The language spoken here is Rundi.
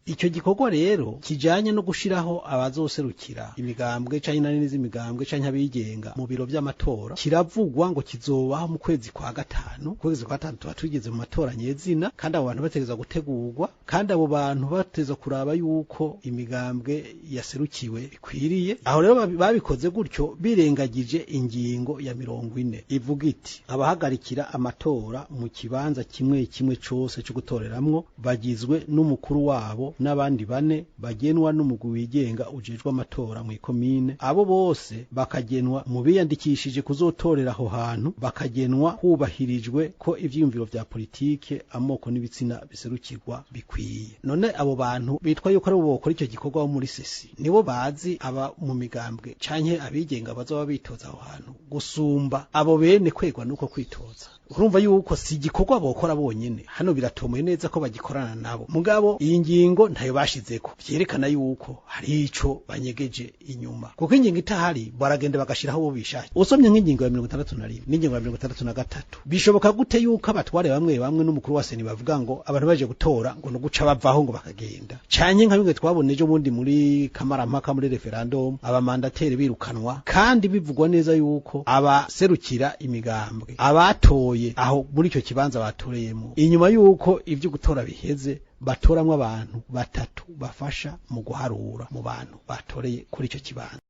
Icyo gikorwa rero kijanye no gushiraho abazoserukira imigambwe canke inani z'imigambwe canke abigenga mu biro vy'amatora kiravugwa ngo kizobaho mu kwezi kwa gatanu. Kwezi kwa gatanu tuba tugeze mu matora nyezina, kandi abo bantu bategerezwa gutegurwa, kandi abo bantu bategerezwa kuraba yuko imigambwe yaserukiwe ikwiriye. Aho rero babikoze gutyo birengagije ingingo ya 40 ivuga iti abahagarikira amatora mu kibanza kimwe kimwe cose cyo gutoreramwo bagizwe n'umukuru wabo n'abandi bane bagenwa n'umugwi wigenga ujejwe amatora mu ikomine. Abo bose bakagenwa mu biyandikishije kuzotorera aho hantu, bakagenwa hubahirijwe ko ivyiyumviro vya politike, amoko n'ibitsina biserukirwa bikwiye. None abo bantu bitwa yuko ari bo bokora icyo gikorwa bo muri sesi nibo bazi aba mu migambwe canke abigenga bazoba bitoza aho hantu gusumba abo bene kwegwa nuko kwitoza. Urumva yuko si igikorwa bokora bonyene, hano biratomoye neza ko bagikorana nabo. Mugabo iyi ngingo ntayo bashizeko, vyerekana yuko hari ico banyegeje inyuma, kuko ingingo itahari baragenda bagashiraho bo bishakiye. Usomye nk'ingingo ya 61 n'ingingo ya 63, bishoboka gute yuko abatware bamwe bamwe n'umukuru wa seni bavuga ngo abantu baje gutora ngo no guca bavaho ngo bakagenda, canke nka bimwe twabone ejo bundi muri kamarampaka muri referendum abamandateri birukanwa, kandi bivugwa neza yuko abaserukira imigambwe abatoye aho muri icyo kibanza batoreyemo, inyuma yuko ivyo gutora biheze batoramwo abantu batatu bafasha mu guharura mu bantu batoreye kuri icyo kibanza.